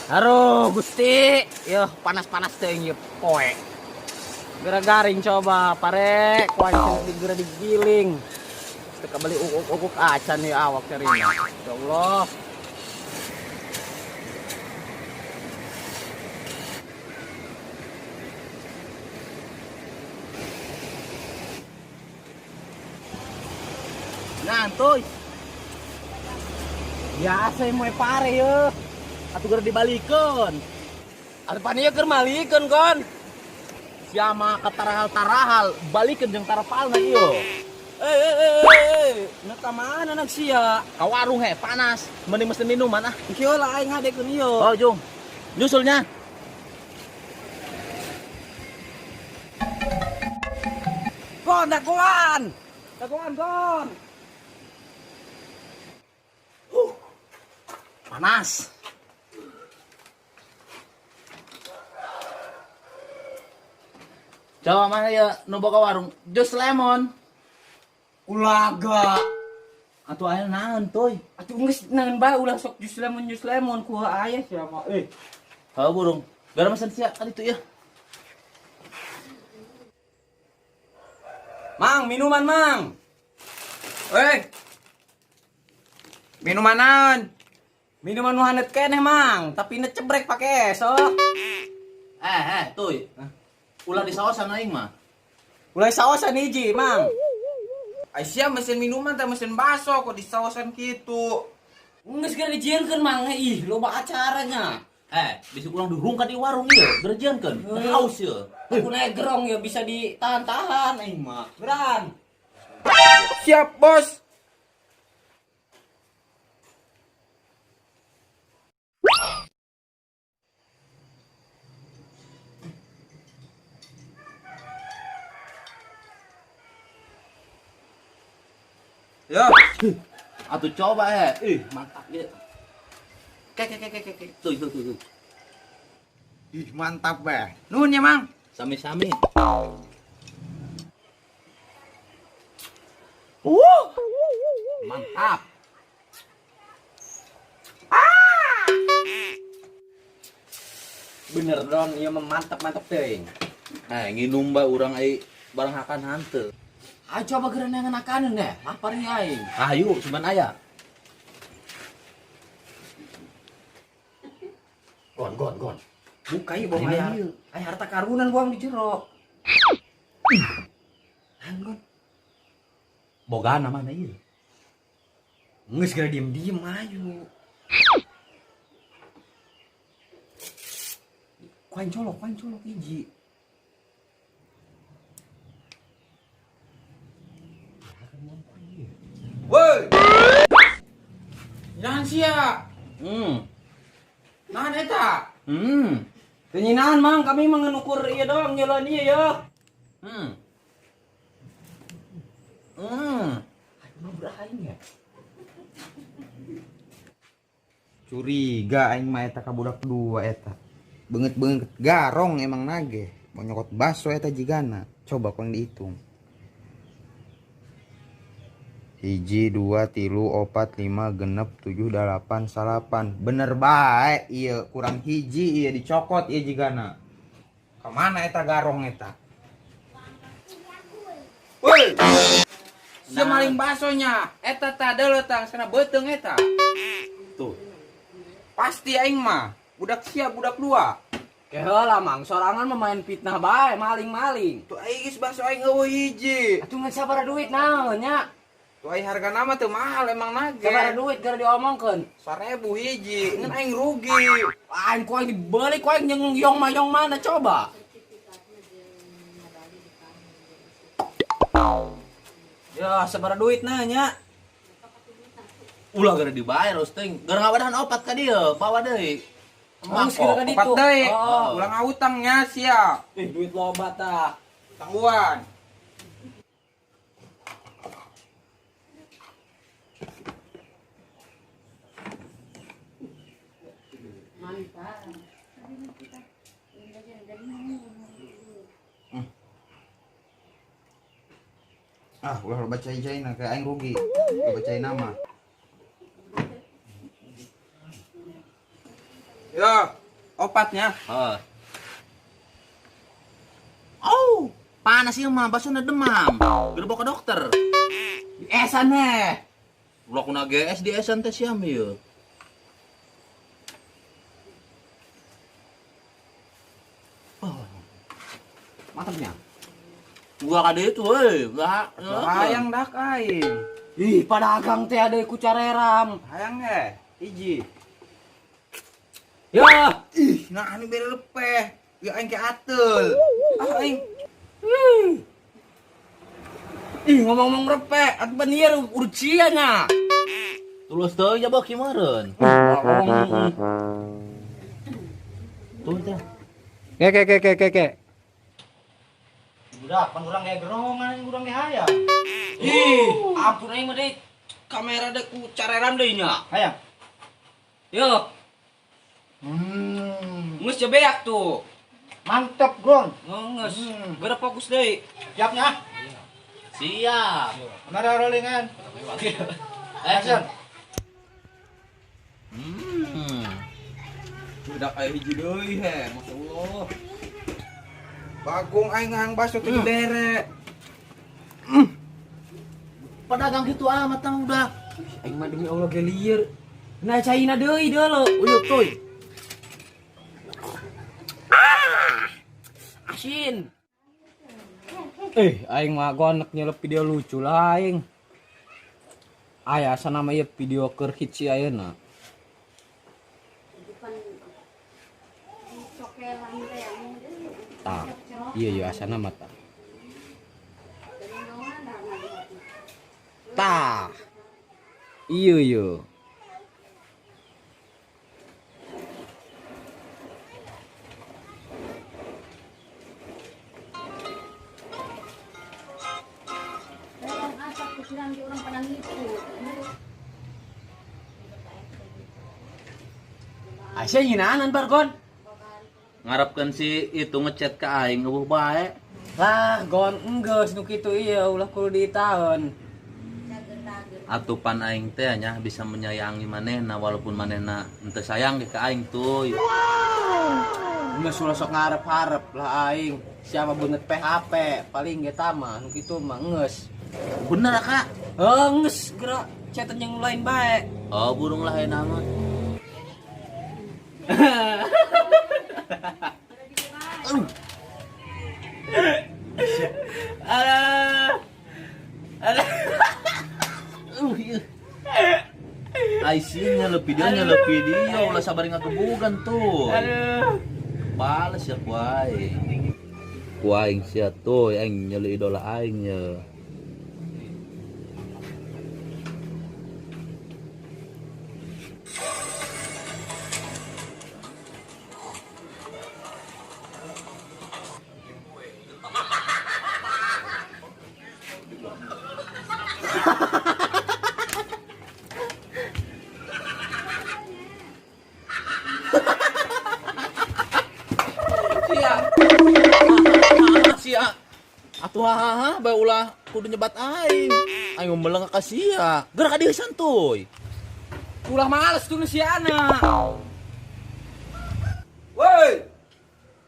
Aduh, Gusti. Yuh, panas-panas teuing ieu poe. Geura garing coba pare, ku aing geura digiling. Teu kabeli ukuk-ukuk acan ieu awak carina. Ya Allah. Ngantuy. Biasa moe pare yeuh. Atuh geura dibalikeun. Atuh pan ieu keur malikeun kon. Sia mah katarahal-tarahal, balikeun jeung tarapalna ieu. Eh, na ka mana nag sia? Ka warung he panas, mending mesen minuman ah. Kieu lah aing ngadekeun ieu. Oh, Jung. Nyusulnya. Kon dagoan. Dagoan kon. Panas. Coba mana ya nu boga warung jus lemon. Ulaga. Atuh aya naon tuy? Atuh geus naon bae ulah sok jus lemon ku aya sia mah. Eh, Heuh burung. Gara mesen sia kan itu ya. Mang, minuman mang. Weh. Minuman naon? Minuman nu haneut keneh mang, tapi ne cebrek pake es oh. Eh, tuy. Ulah disaosan aing mah. Ulah saosan hiji mang. Aisyah mesin minuman teh mesin baso kok disaosan kitu. Geus geura dijieunkeun mang, ih loba acaranya. Eh, bisa urang dirungkat di warung ieu, gerejieunkeun. Haus ieu. Aku naik gerong ya bisa ditahan-tahan aing mah. Beran. Siap, Bos. Ya, Atuh coba eh. Ih, mantap ieu. Ke ke ke ke ke. Tuh, tuh, tuh, tuh. Ih, mantap bah. Nuhun ya, Mang. Sami-sami. Mantap. Bener don, ieu mah mantap-mantap teuing. Eh, nginum bae urang ai barang hakan hanteu. Ayo coba geura neangan akaneun deh, lapar ieu aing. Ayo, cuman aya. Gon, gon, gon. Buka ieu buang Ayo, aya. ayo. Aya harta karunan buang di jero. Naon, gon? Bogana mana ieu? Geus geura diem-diem ayo. Ku aing colok hiji. Woi. Nahan sia. Nahan eta. Teu nyinahan mang, kami mah ngenukur ieu doang nyeuleun ieu ya. Aing mah beraing ya. Curiga aing mah eta ka budak dua eta. Beungeut-beungeut garong emang nage. Mau nyokot baso eta jigana. Coba kau dihitung. 1, 2, 3, 4, 5, 6, 7, 8, 9. Bener bae ieu kurang hiji ieu dicokot ieu jigana. Kamana eta garong eta? Woi. Sia maling basonya. Eta tah deuleu tang sana beuteung eta. Tuh. Pasti aing mah budak sia budak dua. Keheula mang, sorangan mah main fitnah bae, maling-maling. Tuh aing geus baso aing eueuh hiji. Atuh ngan sabaraha duit naon nya? Tuh aing harga nama teu mahal emang nage. Sabaraha duit gara diomongkeun? 1000 hiji, ngan aing rugi. Aing ku aing dibeli ku aing jeung yong ma yong mana coba? Ya, sabaraha duit nanya? Ulah gara dibayar teuing. Gara ngawadahan opat ka dieu, bawa deui. Geus kira ka Opat ditu. deui. Oh. Ulah ngahutangnya sia. Ih, duit loba tah. Tangguhan. Ah, ulah loba cai-caina kayak aing rugi. Loba cai nama. Yo, opatnya. Heeh. Oh, panas ieu mah, basuna demam. Geura bawa ke dokter. Di esan heh. Ulah kuna GS di esan teh siam ieu. Oh, Mantapnya. gua kade itu euy, enggak. Hayang dak aing. Ih, padagang teh ada ku careram. Hayang he, hiji. Ya. Ih, nah ini bere lepeh. Ya aing ke ateul. Ah aing. Ih, ngomong-ngomong repek, atuh banier urut sia nya. Tulus teuing ja beuki meureun. Tuh teh. Ke ke ke ke ke ke. Budak, pan urang kayak gerongan, urang kayak hayang. Ih, ampun aing mah deui. Kamera deui ku careram deui nya. Hayang. Yo, geus beak tuh. Mantap, Gron. Geus, geura fokus deui. Siapnya? Siap. Kamera rollingan. Action. Budak aya hiji deui he, masyaallah. Bagong aing ngahang baso teu dibere. Pedagang gitu amat tang udah. Aing mah demi Allah ge lieur. Nah caina deui deuleu. Uyut tuy. Asin. Aing mah gonek nyelep video lucu lah aing. Aya asa nama ieu video keur hits si ayeuna. Tah, iya iya asana mah tah. Tah. Iya iya. Aisyah nyinaanan bargon. Ngarepkeun si itu ngechat ke aing eueuh bae. Lah, gon enggeus nu kitu ieu ulah kudu ditaeun. Atupan aing teh nya bisa menyayangi manehna walaupun manehna henteu sayang ge ka aing tuh. Geus ulah sok ngarep-harep lah aing. Siapa beungeut PHP paling ge tama nu kitu mah geus. Bener Kak? Heuh geus geura chatan yang lain bae. Oh, burung lah ayeuna mah. Aduh. Aduh. Ieu. Ai sih nyelep video nyelep video ulah sabar ngagebugan tuh. Aduh. Bales ya ku aing. Ku aing sia tuh aing nyeli idola aing ye. Sia. Atuh hahaha bae ulah kudu nyebat aing. Aing meleng ka sia. Geura ka dieu santuy. Ulah males tuh si anak. Woi.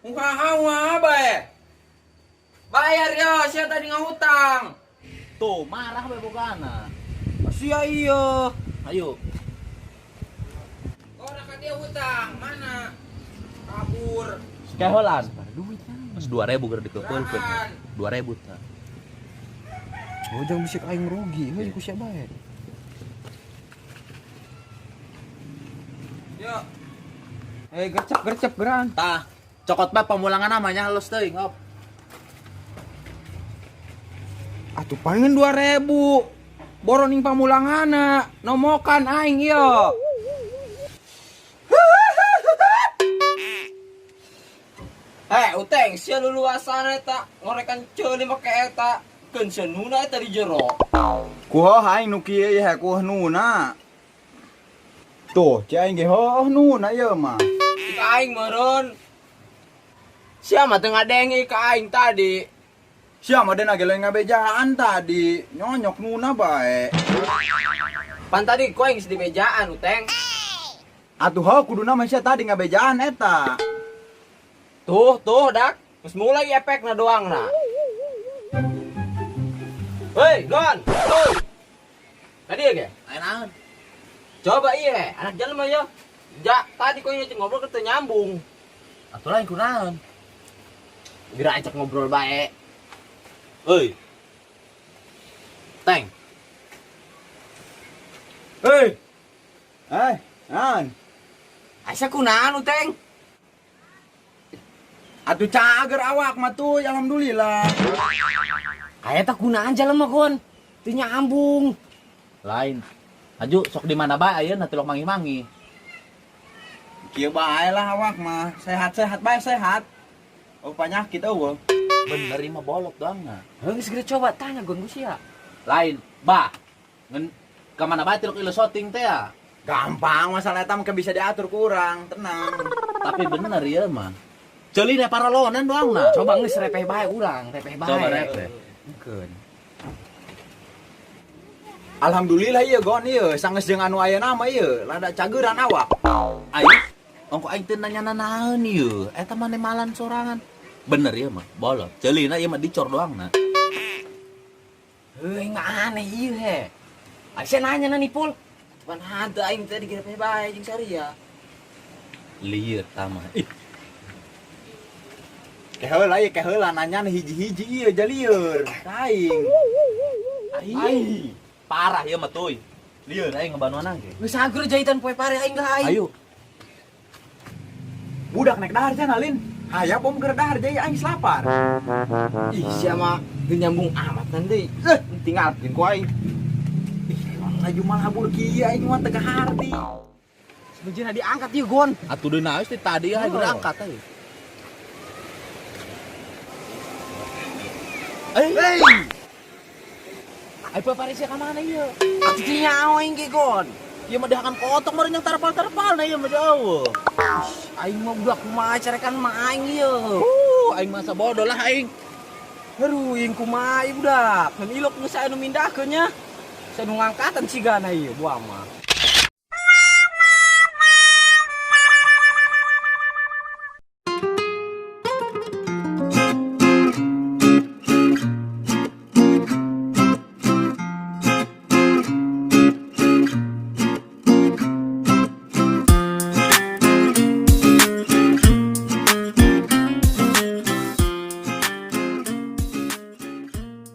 Muka bae. Bayar yo, sia tadi ngahutang. Tuh, marah bae bogana. Sia iya. Ayo. Oh, nak dia hutang, mana? Kabur. Keholan. Mas 2000 geura dikepeulkeun. 2000 tah. Oh, jangan bisik aing rugi, heuh ku sia bae. Yo. Gercep-gercep geran. Tah, cokot bae pamulangan namanya halus teuing, op. Atuh palingan 2000. Boroning pamulangana, nomokan aing ieu. Uteng, sia luluasan eta ngorekan ceuli make eta. Keun senuna eta di jero. Kuho aing nu kieu ye kuh nuna. Tuh, cai aing ge heuh nuna ieu mah. Ka aing meureun. Sia mah teu ngadenge ka aing tadi. Sia mah dena ge lain ngabejaan tadi, nyonyok nuna bae. Pan tadi ku aing geus dibejaan, Uteng. Atuh heuh kuduna mah sia tadi ngabejaan eta. Tuh, tuh, dak. Terus mulai efekna doang nah. Hei, Gon. Tuh. Tadi ya, ge? Aya naon? Coba iya, anak jelema ya. Ja, tadi kau ini ngobrol keteu nyambung. Atuh lain kunaon? Geura ajak ngobrol bae. Euy. Teng. Hei. Eh, naon? Asa kunaon Teng? Atuh cager awak mah tuh, alhamdulillah. Aya tak kunaan jelema Gon. Teu nyambung. Lain. Aju sok di mana bae ayeuna tilok mangi-mangi. Kieu bae lah awak mah, sehat-sehat bae sehat. Oh penyakit eueuh. Bener ieu mah bolot doang nah. Heuh geus geura coba tanya Gon ku sia. Lain, bah. Ngen ka mana bae tilok ieu syuting teh ya. Gampang masalah eta mah bisa diatur kurang, tenang. Tapi bener ieu mah. Ceuli paralonan doang nah. Coba geus repeh bae urang, repeh bae. Coba repeh. Mungkin. Alhamdulillah ieu Gon ieu sanggeus jeung anu ayeuna mah ieu rada cageran awak. Aing ongko aing teu nanya nanaon ieu. Eta mah malan sorangan. Bener ieu mah, bolot. Ceulina ieu mah dicor doang nah. Heuh, mah aneh ieu he. Asa nanya na Nipul. Pan hanteu aing teh digirepeh bae jeung saria. Lieur tah mah. Ih, Keheula ieu keheula nanya hiji-hiji ieu jalieur. Aing. Ai. Parah ieu mah tuy. Lieur aing ngebanuan ge. Geus hagur jahitan poe pare aing lah aing. Ayo. Budak nek dahar cenah lin. Hayap om keur dahar jadi aing selapar. Ih, sia mah teu nyambung amat nanti. Eh, tinggalkeun ku aing. Ih, emang laju malah habur kieu aing mah teu kaharti. Sebenarnya diangkat ieu Gon. Atuh deui naos ti tadi ya Oh. geura angkat aja. Eh, Hei. ai poe pare sia ka mana ieu? Atuh teu nyaho aing ge Gon. Ieu mah dihakan kotok meureun yang tarpal-tarpal na ieu mah jauh. Aing mah budak kumaha carekan mah aing ieu. Aing masa bodoh lah aing. Aduh, aing kumaha ieu budak. Ngan ilok geus aya nu mindahkeun nya. Saya nu ngangkatan sigana ieu buah mah.